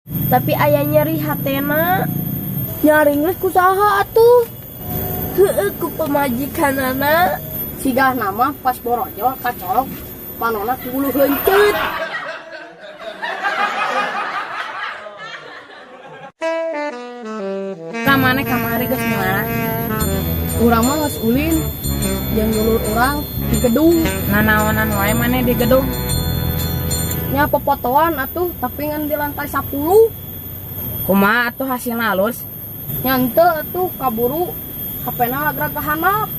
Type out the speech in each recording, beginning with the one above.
Tapi aya nyeri hatena. Nyari geus ku saha atuh? Heueuh, ku pamajikanana. Sigah nama pas borojol kacolok panona ku bulu heuncet. Kamane kamari geus mana? Urang mah geus ulin jeung dulur urang di gedung. Nanaonan wae maneh di gedung? Nya popotoan atuh, tapi ngan di lantai 10. Kumaha atuh hasilna, alus? Nya henteu atuh, kaburu HP-na lagrag ka handap.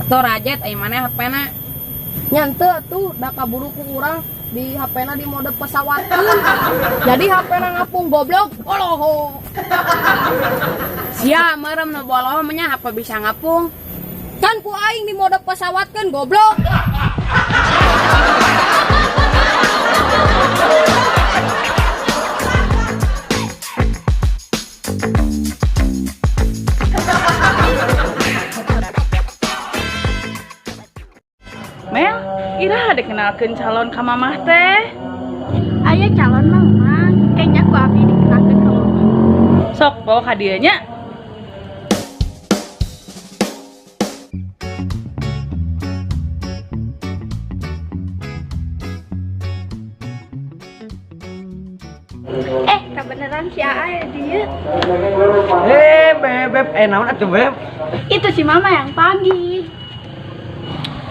Atuh rajet ai maneh HP-na. Nya henteu atuh, da kaburu ku urang di HP-na di mode pesawatkeun. Jadi HP-na ngapung, goblok. Oloho. Sia merem nu boloho mah nya HP bisa ngapung. Kan ku aing di mode pesawatkeun, goblok. Mel, iraha dikenalkeun calon ka mamah teh? Aya calon mah, Mang. Kayaknya ku abi dikenalkeun ka mamah. Sok bawa ka dieu nya. Kebeneran si Aa ya dieu. Beb, naon atuh, Beb? Itu si mama yang panggil.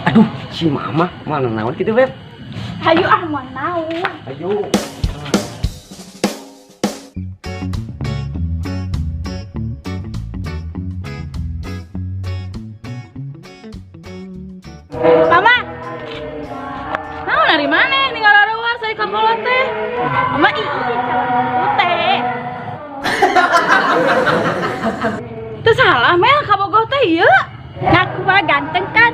Aduh, si mama mana naon kitu, Beb? Hayu ah, mau naon. Ayo. Mama. Naon ari maneh ninggal areuwas ari ka kolot teh? Mama ih, calon teh. Teu salah Mel kabogoh teh ieu. Ngaku mah ganteng kan?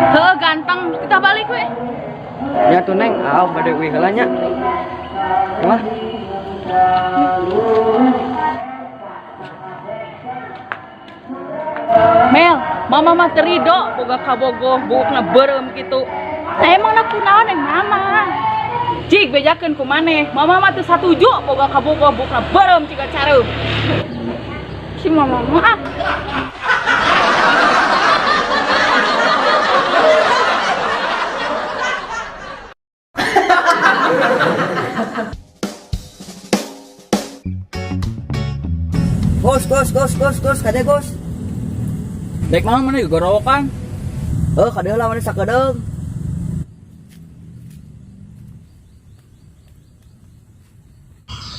Heuh, ganteng, kita balik we. Nya tuh Neng, ah bade uih heula nya. Wah. Mel, mama mah teu rido boga kabogoh buukna beureum kitu. Saya emang nak kunaon yang mama. Cik bejakeun ku maneh, mama mah teu satuju boga kabogoh buukna beureum ciga careum. Si mama mah ah. Gos, gos, gos, gos, gos, kade gos. Dek naon maneh gorowokan? Heuh, kade heula maneh sakedeung.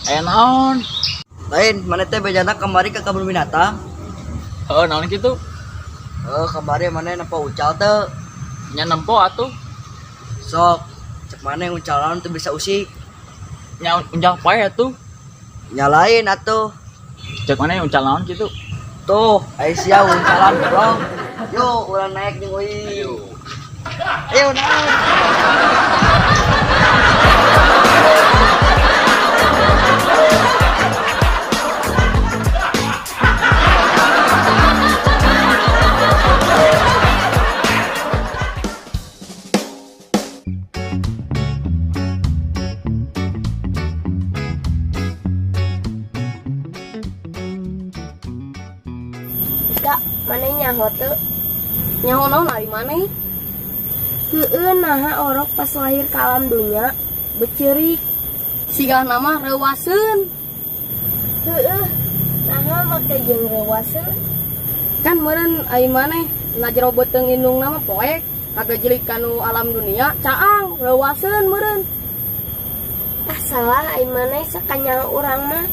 Aya naon? Lain, maneh teh bejana kamari ka kebun binatang. Heuh, naon kitu? Heuh, kamari maneh nempo ucal teu? Nya nempo atuh. Sok, cek maneh uncal naon teu bisa usik. Nya uncal pae atuh. Nya lain atuh. Cek maneh uncal naon kitu? Tuh, ai sia uncalan goblok. Yo, urang naik jeung euy. Ayo. Ayo naik. Kak, maneh nyaho teu? Nyaho naon ari maneh? Heueuh, naha orok pas lahir ka alam dunya beceurik. Sigah nama reuwaseun. Heueuh, naha make jeung reuwaseun? Kan meureun ai maneh na jero beuteung indungna mah poek, kagejlik kanu alam dunia caang reuwaseun meureun. Ah salah ai maneh sakanyaho urang mah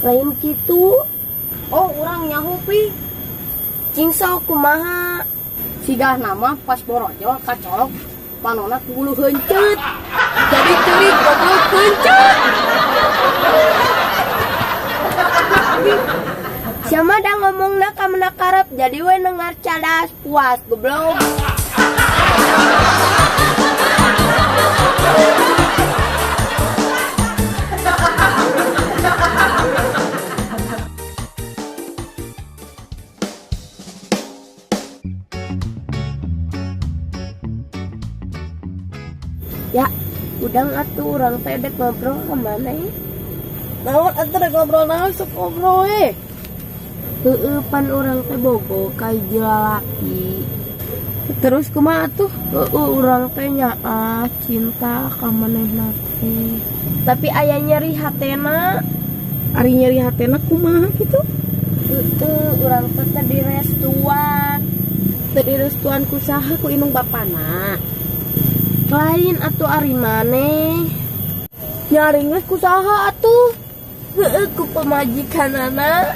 lain kitu. Oh, urang nyaho pi. Cing sok kumaha? Sigah nama pas borojol kacolok panona ku bulu heuncet. Jadi ceurik goblok heuncet. Siapa dah ngomongna ka mana karep jadi we nengar cadas puas goblok. Ya, Udang atuh urang teh dek ngobrol ka maneh. Naon atuh rek ngobrol naon, sok ngobrol we. Heueuh, pan urang teh bogoh ka hiji lalaki. Terus kumaha atuh? Heueuh, urang teh nyaah cinta ka manehna teh. Tapi aya nyeri hatena. Ari nyeri hatena kumaha kitu? Heueuh, urang teh teu direstuan. Teu direstuan ku saha, ku indung bapana? Lain atuh, ari maneh. Nyaring geus ku saha atuh? Heueuh, ku pamajikanana.